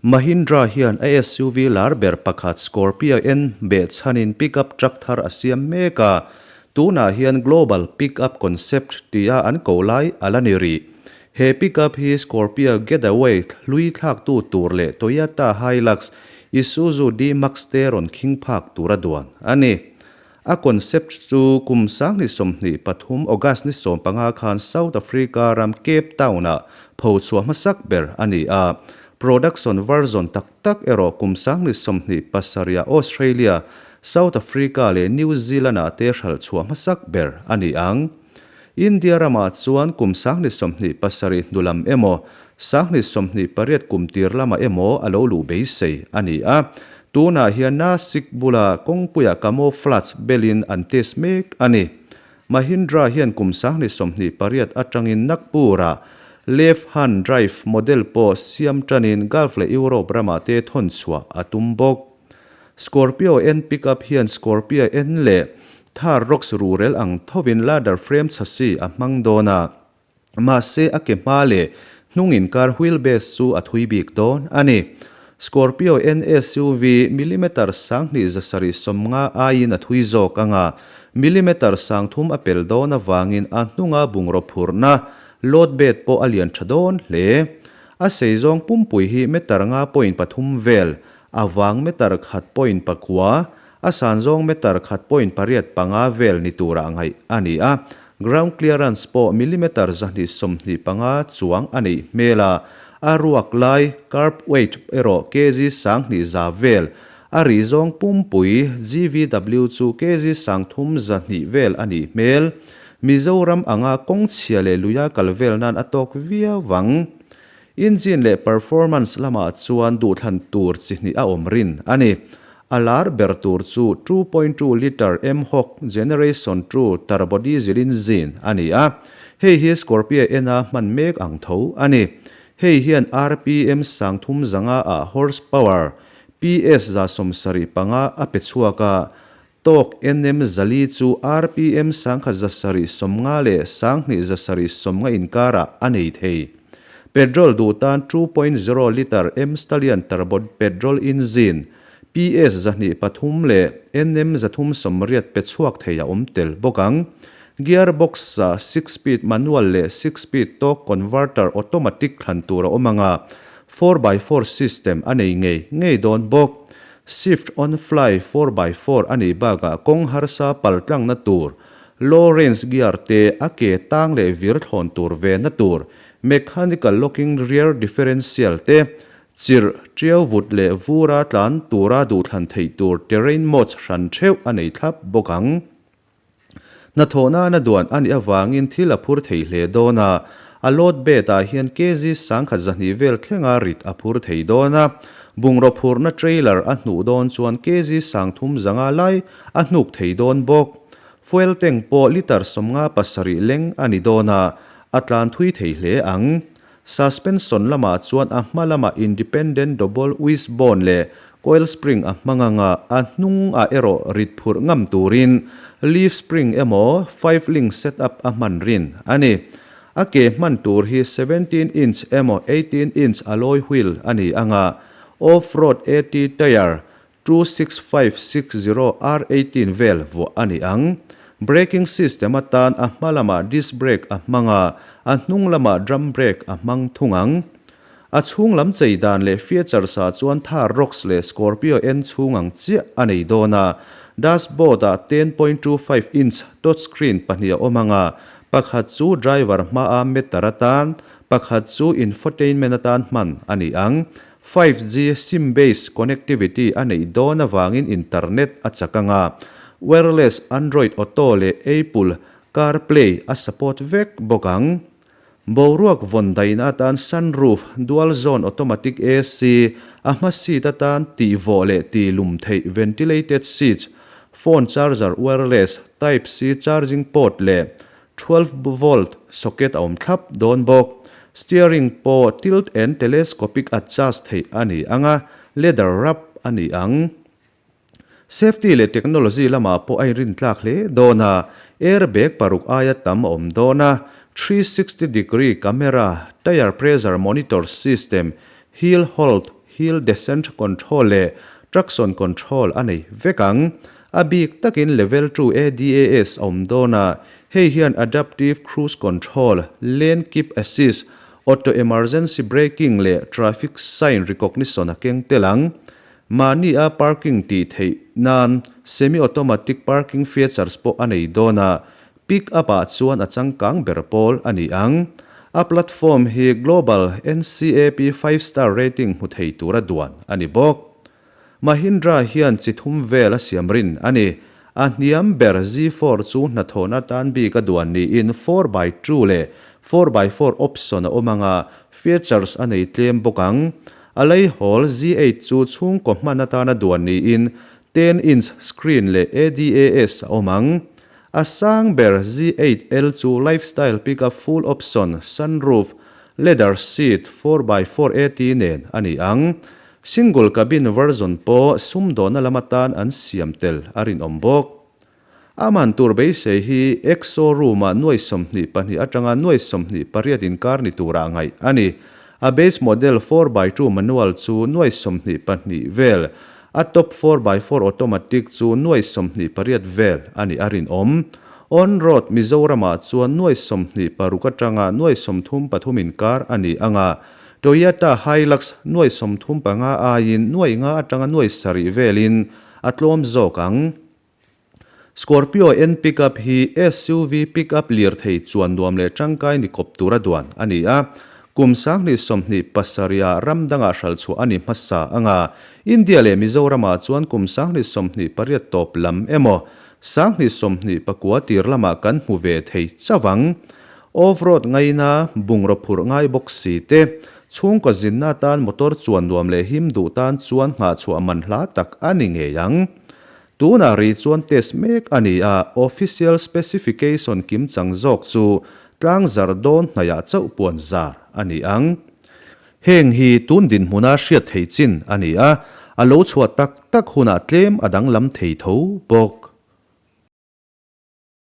Mahindra hian a SUV lar ber pakhat Scorpio N behchhanin pickup truck thar a siam mek a, tunah hian Global Pickup Concept tia an ko lai a la ni rih. He pickup hi Scorpio Getaway hlui thlaktu tur leh Toyota Hilux, Isuzu D-Max te rawn khing phak tura duan a ni. A concept chu kum 2023 August ni 15 khan South Africa ram Cape Town-ah phochhuah hmasak ber a ni a. Production version tak tak erawh kum 2027-ah Australia, South Africa leh New Zealand-ah te hralhchhuah hmasak ber a ni ang. India ramah chuan kum 2027 hnu lam emaw, 2028 kum tir lamah emaw a lo luh beisei a ni a. Tunah hian Nasik bula kawngpuiah camouflage belin an test mek a ni. Mahindra hian kum 2028 atangin Nagpur-ah left hand drive model pawh siam tanin Gulf leh Europe ramah te thawn chhuah a tum bawk. Scorpio N pickup hian Scorpio N leh Thar Roxx rurel ang thovin ladder frame chassis a hmang dawn a. Mahse a ke hma leh hnung inkar wheelbase chu a thui bik dawn a ni. Scorpio N SUV millimeter 2750 aiin a thui zawk ang a, millimeter 3000 a pel dawn avangin a hnunga bungraw phurhna load bed pawh a lian tha dawn hle. A sei zawng pumpui hi meter 5.3 vel, a vang meter 1.9, A san zawng meter 1.85 vel ni tura ngaih a ni a, ground clearance pawh millimeter 225 chuang a neih hmel a, a ruak lai, curb weight, erawh kg 2100 vel, a ri zawng pumpui, GVW, chu kg 3200 vel a nih hmel. Mizoram anga kawng chhia leh luia kal vel nan a tawk viau vang. Engine leh performance lamah chuan duhthlan tur chi hnih a awm rin a ni. A lar ber tur chu 2.2 litre M-Hawk Generation 2 turbo diesel engine a ni a, hei hi Scorpio N-a hman mek ang tho a ni. Hei hian RPM 305 ah horsepower, PS 75 a pe chhuak a, Tawk NM 400 chu RPM 1170 leh 2770 inkarah a nei thei. Petrol duh tan 2.0 litre M Stallion turbo petrol engine, PS 203 leh NM 380 pe chhuak thei a awm tel bawk ang. Gearbox ah 6-speed manual leh 6-speed torque converter automatic thlan tur a awm ang a, four by four system a nei ngei ngei dawn bawk. Shift on fly four by four a nih bakah kawng harsa pal tlangna tur, low range gear te a ke tang leh vir thlawn tur ve na tur, mechanical locking rear differential te, chirh, tiau vut leh vura tlan tura duhthlan theih tur terrain modes hran theuh a nei thlap bawk ang. Hnathawh nana duan a nih avangin thil a phur thei hle dawn a, a load bed ah hian kg 1200 vel thlenga rit a phur thei dawn a, bungraw phurna trailer a hnuh dawn chuan kg 35 lai a hnuk thei dawn bawk. Fuel tank pawh litre 57 leng a ni dawn a, a tlan thui thei hle ang. Suspension lamah chuan a hma lamah independent double wishbone leh coil spring a hmang ang a, a hnungah erawh rit phurh ngam turin leaf spring emaw five link setup a hman rin a ni. A ke hman tur hi 17 inch emaw 18 inch alloy wheel a ni ang a, off-road AT tyre 26560 R18 vel vuah a ni ang. Braking system atan a hma lamah disc brake a hmang a, a hnung lamah drum brake a hmang thung ang. A chhung lam chei dan leh features ah chuan Thar Roxx leh Scorpio N chhung ang chiah a nei dawn a. Dashboard ah 10.25 inch touch screen pahnih a awm ang a, pakhat chu driver hmaa meter atan, pakhat chu infotainment atan hman a ni ang. 5G SIM-based connectivity a neih dawn avangin internet a chak ang a, wireless Android Auto leh Apple CarPlay a support vek bawk ang. Boruak vawn daihna atan sunroof, dual zone automatic AC, a hma seat atan tihvawh leh tihlum theih ventilated seats, phone charger wireless, type-C charging port leh 12 volt socket a awm thlap dawn bawk. Steering pawh tilt and telescopic adjust theih a ni ang a, leather wrap a ni ang. Safety leh technology lamah pawh a inrintlak hle dawn a, airbag paruk aia tam a awm dawn a, 360 degree camera, tire pressure monitor system, hill hold, hill descent control leh traction control a nei vek ang. A bik takin level 2 ADAS a awm dawn a, hei hian adaptive cruise control, lane keep assist, auto emergency braking leh traffic sign recognition a keng tel ang. Mahni a parking tih theih nan semi-automatic parking features pawh a nei dawn a, pick up ah chuan a changkang ber pawl a ni ang. A platform hi Global NCAP five star rating hmu thei tura duan a ni bawk. Mahindra hian chi thum vel a siam rin a ni. A hniam ber Z4 chu hnathawhna tan bik a duan niin 4x2 leh 4x4 option a awm ang a, features a nei tlem bawk ang. A leihawl Z8 chu chhungkaw hman atana duan niin ten inch screen leh ADAS a awm ang. A sang ber Z8L chu lifestyle pickup full option, sunroof, leather seat, 4x4 AT nen a ni ang. Single cabin version pawh sumdawhna lam atan an siam tel a rinawm bawk. A man tur beisei hi ex-showroom-ah nuai 22 atanga nuai 28 inkar ni turah ngaih a ni. A base model 4x2 manual chu nuai 22 vel, a top 4x4 automatic chu nuai 28 vel a nih a rinawm. On-road Mizoramah chuan nuai 26 atanga nuai 33 inkar a ni ang a, Toyota Hilux nuai 35 aiin nuai nga atanga nuai sarih velin a tlawm zawk ang. Scorpio N pickup hi SUV pickup lirthei chuan nuam leh tangkai ni kawp tura duan a ni a. Kum 2027 ah ram dangah hralchhuah a ni hmasa ang a, India leh Mizoramah chuan kum 2028 tawp lam emaw, 2029 tir lamah kan hmu ve thei chauh ang. Off-road ngaina, bungraw phurh ngai bawk si te, chhungkaw zinna atan motor chuan nuam leh him duh tan chuan nghahchhuah man hla tak a ni ngei ang. Tunah ri chuan test mek a ni a, official specification kim chang zawk chu tlangzar dawn hnaihah chauh puan zar a ni ang. Heng hi tun dinhmuna hriat theih chin a ni a, a lo chhuah tak tak hunah tlem a danglam thei tho bawk.